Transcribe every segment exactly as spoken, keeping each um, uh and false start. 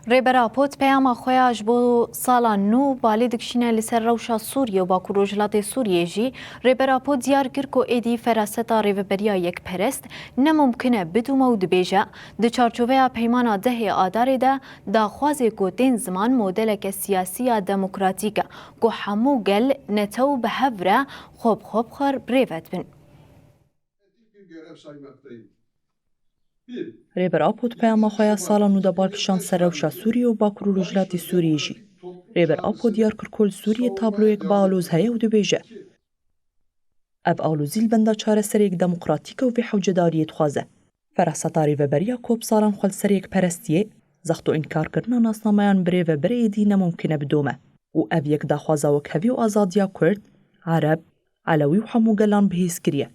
Rêber Apot peyama xwe ya ji bo sala nû balê dikişîne li ser rewşa Sûriyê û Bakur Rojhilatê Sûriyê jî. Rêber Apot diyar kir ku êdî feraseta rêveberiya yekperest ne mumkin e bidûme û dibêje, di çarçoveya peymana dehê Adarê de daxwazê ku tên ziman modeleke siyasî ya demokratîk e ku hemû gel netew bi hev re xwe bi xwe bi xwe rêve dibin. Rêber Apo di peyama xwe ya sala nû de bal kişand ser rewşa Sûriyê û Bakur û Rojhilatê Sûriyê jî. Rêber Apo diyar kir ku li Sûriyê tabloyek bi aloz heye û dibêje, ev alozî li benda çareseriyek demokratîk e û vê hewcedariyê dixwaze. Feraseta rêveberiya ku bi salan xwe li ser yekperestiyê, zext û înkarkirina nasnameyan bi rêvebirê êdî ne mumkin e bidome û ev yek daxwaza wekhevî û azadiya Kurd, Ereb, Elewî û hemû gelan bihêz kiriye.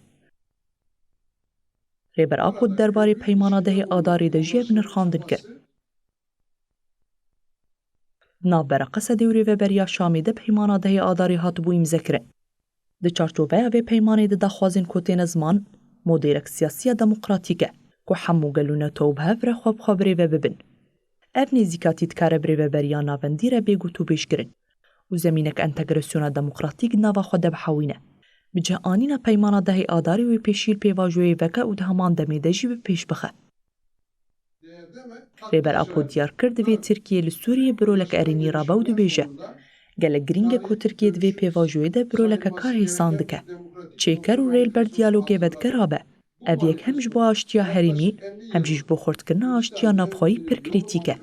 Rêber Apo di derbarê peymana dehê Adarê de jî ev nirxandin kir. Di navbera Qesedê û rêveberiya Şamê de peymana dehê Adarê hatibû îmzekirin. Di çarçoveya vê peymanê de daxwazên ku têne ziman, modelek siyasî ya demokratîk e, ku hemû gel û netew bi hev re xwe bi xwe bi rêve bibin. Ev nêzîkatî dikare bi rêveberiya navendî re bê gotûbêj kirin û zemînek entegrasyona demokratîk di nava xwe de bihewîne. Bi cih anîna peymana dehê Adarê wê pêşî li pêvajoyê veke û di heman demê de jî bi pêş bixe. Rêber Apo diyar kir, divê Tirkiye li Sûriyê bi roleke erênî rabe û dibêje, gelek girîng e ku Tirkiye di vê pêvajoyê de bi roleke karhêsan dike. Çêker û rê li ber diyalogê vedike rabe. Ev yek hem ji bo aştiya herêmî, hem jî ji bo xurtkirina aştiya navxweyî pir krîtîk e.